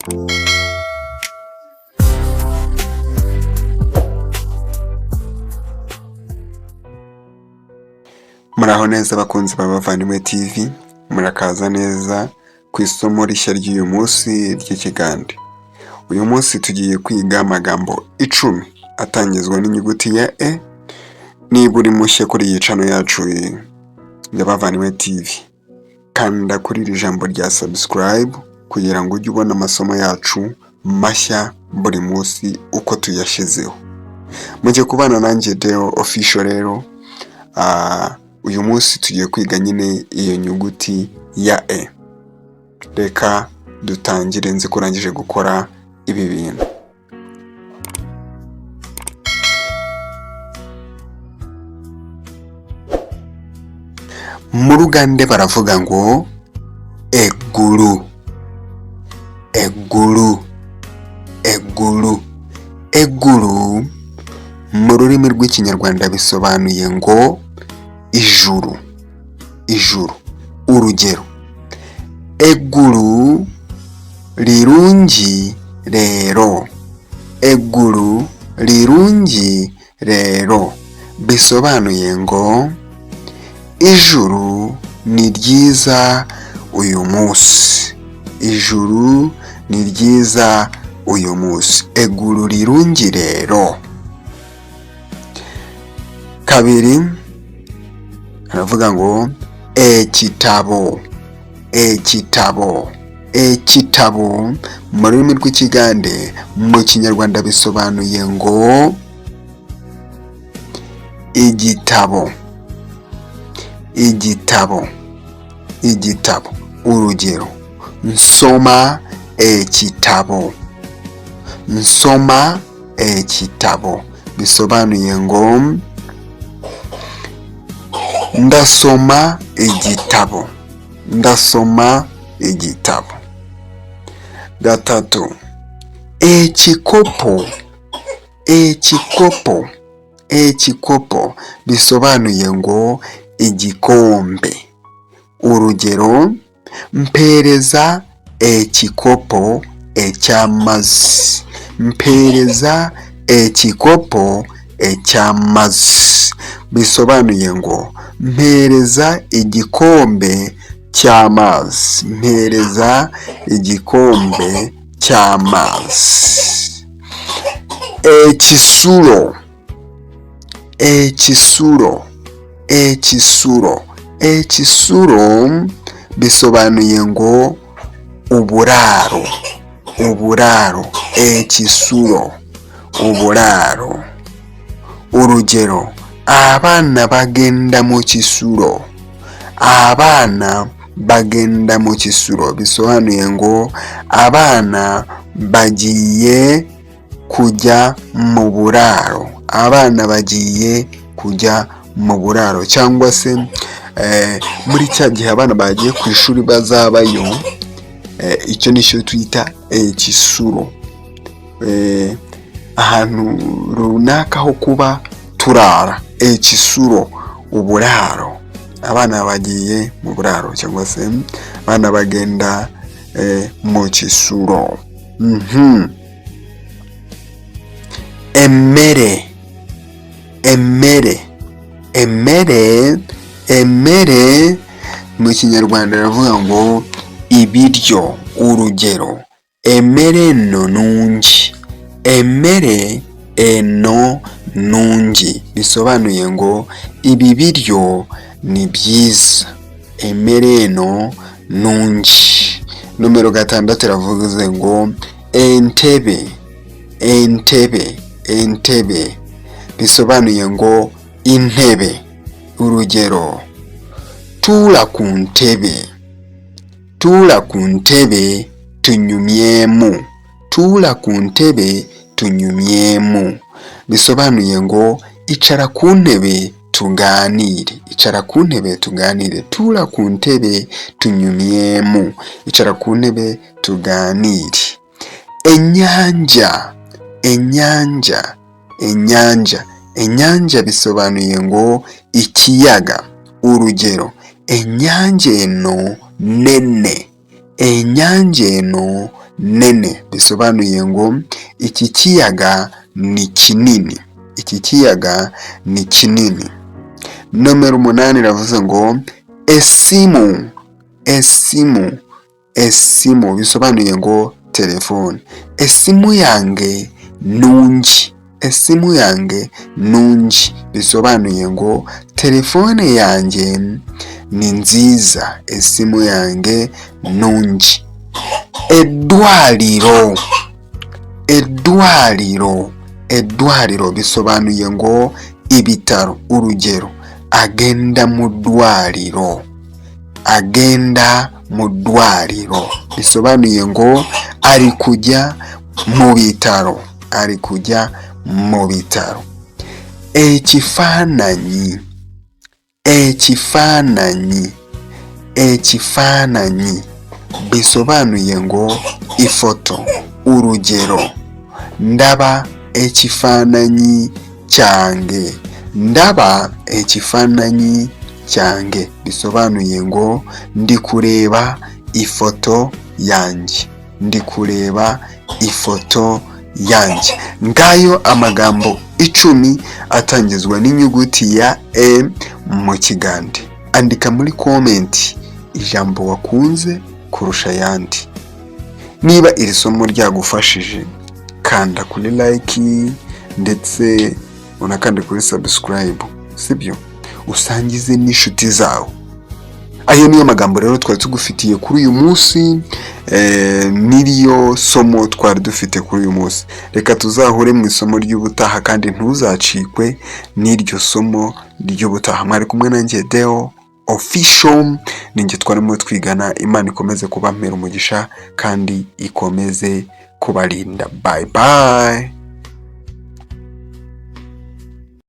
Muraho neza abakunzi ba Bavandimwe TV, murakaza neza ku isomo rishya ry'uyu munsi ry'Ikigande. Uyu munsi tugiye kwiga amagambo 10 atangizwa n'inyuguti ya E. Niba uri mushya kuri iyi channel yacu ya Bavandimwe TV, kanda kuri iri jambo rya subscribe kugira ngo ujye ubona amasomo yacu mashya buri munsi uko tuyashyizeho. Mujye kubana nanjye Deo Official rero. Uyu munsi tugiye kwiga nyine iyo nyuguti ya E. Reka dutangire, nzi ko urangije gukora ibi bintu. Mu Rugande baravuga ngo eguru, eguru, eguru, eguru. Mu rurimi rw'Ikinyarwanda bisobanuye ngo ijuru, ijuru. Urugero: eguru rirungi rero, eguru rirungi rero, bisobanuye ngo ijuru ni ryiza uyu munsi, ijuru ni ryiza uyu munsi, eguru rirungi rero. Kabiri, aravuga ngo ekitabo, ekitabo, ekitabo. Mu rurimi rw'Ikigande, mu Kinyarwanda bisobanuye ngo igitabo, igitabo, igitabo. Urugero: nsoma ekitabo, nsoma ekitabo, bisobanuye ngo ndasoma igitabo, ndasoma igitabo. Gatatu, ekikopo, ekikopo, ekikopo, bisobanuye ngo igikombe. Urugero: mpereza ekikopo ecy'amazi, mpereza ekikopo ecy'amazi, bisobanuye ngo mpereza igikombe cy'amazi, mpereza igikombe cy'amazi. Ekisuro, ekisuro, ekisuro, ekisuro bisobanuye ngo uburaro, uburaro, ekisuro, uburaro. Urugero: abana bagenda mu kisuro, abana bagenda mu kisuro, bisobanuye ngo abana bagiye kujya mu buraro, abana bagiye kujya mu buraro, cyangwa se muri cya gihe abana bagiye ku ishuri bazabayo, icyo nicyo twita ekisuro, ahantu runaka ho kuba turara, ekisuro, uburaro, abana bagiye mu buraro cyangwa se abana bagenda mu kisuro. Emere, emere, emere, emere mu Kinyarwanda baravuga ngo ibiryo. Urugero: emere eno nungi, emere eno nungi, bisobanuye ngo ibi biryo ni byiza, emere eno nungi. Nomero 6 iravuze ngo entebe, entebe, entebe, bisobanuye ngo intebe. Urugero: tuula ku ntebe, tuula ku ntebe tunyumyemu, tuula ku ntebe tunyumyemu, bisobanuye ngo icara ku ntebe tuganire, icara ku ntebe tuganire, tuula ku ntebe tunyumyemu, icara ku ntebe tuganire. Enyanja, enyanja, enyanja, enyanja bisobanuye ngo ikiyaga. Urugero: enyanja eno nene, enyanja eno Nnene, bisobanuye ngo iki kiyaga ni kinini. Iki kiyaga ni kinini. Nomero 8 iravuze ngo essimu, essimu, essimu, bisobanuye ngo telefone. Essimu yange nnungi, essimu yange nnungi, bisobanuye ngo telefone yanjye ni nziza. Essimu yange nnungi. Eddwaliro, eddwaliro, eddwaliro, bisobanuye ngo ibitaro. Urugero: agenda mu ddwaliro, agenda mu ddwaliro, bisobanuye ngo ari kujya mu bitaro, ari kujya mu bitaro. Ekifaananyi, ekifaananyi, ekifaananyi, bisobanuye ngo ifoto. Urugero: ndaba ekifaananyi kyange, ndaba ekifaananyi kyange, bisobanuye ngo ndi kureba ifoto yanjye, ndi kureba ifoto yanjye. Ngayo amagambo 10 atangizwa n'inyuguti ya E mu Kigande. Andika muri comment ijambo wakunze kurusha ayandi. Niba iri somo ryagufashije, kanda kuri like ndetse unakande kuri subscribe, sibyo? Usangize n'inshuti zawe. Ayo niyo magambo rero twari tugufitiye kuri uyu munsi, n'iriyo somo twari dufite kuri uyu munsi. Reka tuzahure mu isomo ry'ubutaha, kandi ntuzacikwe n'iryo somo ry'ubutaha. Mwari kumwe nanjye Deo Official, ninjye twarimo twigana. Imana ikomeze kubampera umugisha kandi ikomeze kubarinda. Bye bye.